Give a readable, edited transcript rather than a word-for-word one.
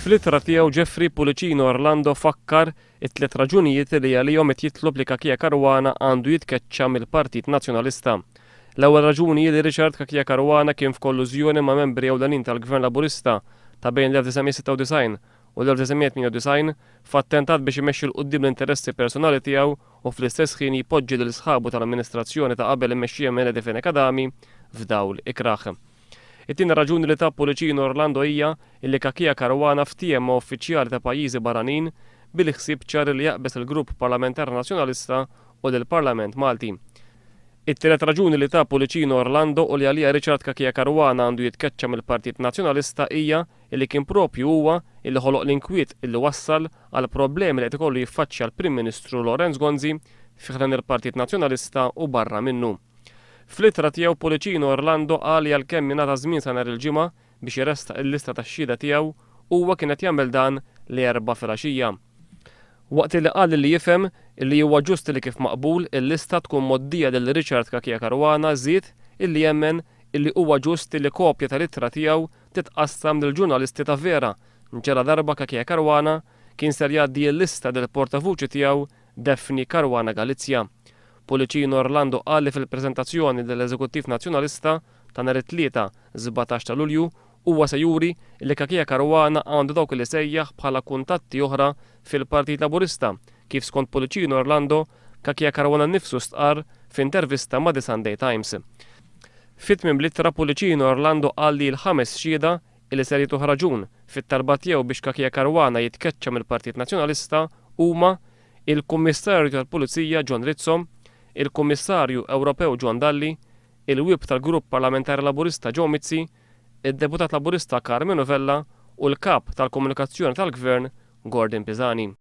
Fl-ittra tiegħu Jeffrey Pullicino Orlando fakkar it-tliet raġunijiet li għalihom qed jitlob li Cachia Caruana għandu jitkeċċa mill-Partit Nazzjonalista. L-ewwel raġuni hi li Richard Cachia Caruana kien f'kollużjoni ma' membri ewlenin tal-Gvern Laburista ta' bejn l-1996 u l-1998 f'attentat biex imexxi 'l quddiem l-interessi personali tiegħu u fl-istess ħin jpoġġi lil sħabu tal-amministrazzjoni ta' qabel immexxija minn Eddie Fenech Adami f'dawl ikrah. It-tieni raġuni li ta Pullicino Orlando hija illi Cachia Caruana ftiehem ma' uffiċjali ta' pajjiżi barranin bil-ħsieb ċar li jaqbeż il-Grupp Parlamentari Nazzjonalista u lill-Parlament Malti. It-tielet raġuni li ta Pullicino Orlando u li għaliha Richard Cachia Caruana għandu jitkeċċa mill-Partit Nazzjonalista hija illi kien proprju huwa illi ħoloq l-inkwiet illi wassal għall-problemi li qed ikollu jiffaċċja l-Prim Ministru Lawrence Gonzi fi ħdan il-Partit Nazzjonalista u barra minnu. Fl-ittra tiegħu Pullicino Orlando qal li għalkemm ingħata żmien sa nhar il-Ġimgħa biex iressaq il-lista tax-xhieda tiegħu, huwa kien qed jagħmel dan l-Erbgħa filgħaxija. Waqt illi qal li jifhem illi huwa ġust li kif maqbul il-lista tkun mgħoddija lil Richard Cachia Caruana żied illi jemmen illi huwa ġust illi kopja tal-ittra tiegħu titqassam lill-ġurnalisti ta' Vera ġaladarba Cachia Caruana kien ser jgħaddi l-lista lill-portavuċi tiegħu Daphne Caruana Galizia. Pullicino Orlando qal li fil-preżentazzjoni lill-Eżekuttiv Nazzjonalista ta' nhar it-Tlieta, 17 ta' Lulju, huwa se juri li Cachia Caruana għandu dawk li sejjaħ bħala kuntatti oħra fil-Partit Laburista, kif skont Pullicino Orlando, Cachia Caruana nnifsu stqarr f'intervista ma' The Sunday Times. Fi tmiem l-ittra Pullicino Orlando qal li l-ħames xhieda li ser jagħtuh raġun fit-talba tiegħu biex Cachia Caruana jitkeċċa mill-Partit Nazzjonalista huma il-Kummissarju tal-Pulizija John Rizzo, il-Kummissarju Ewropew John Dalli, il-Whip tal-Grupp Parlamentari Laburista Joe Mizzi, id-Deputat Laburista Karmenu Vella u l-Kap tal-Komunikazzjoni tal-Gvern Gordon Pisani.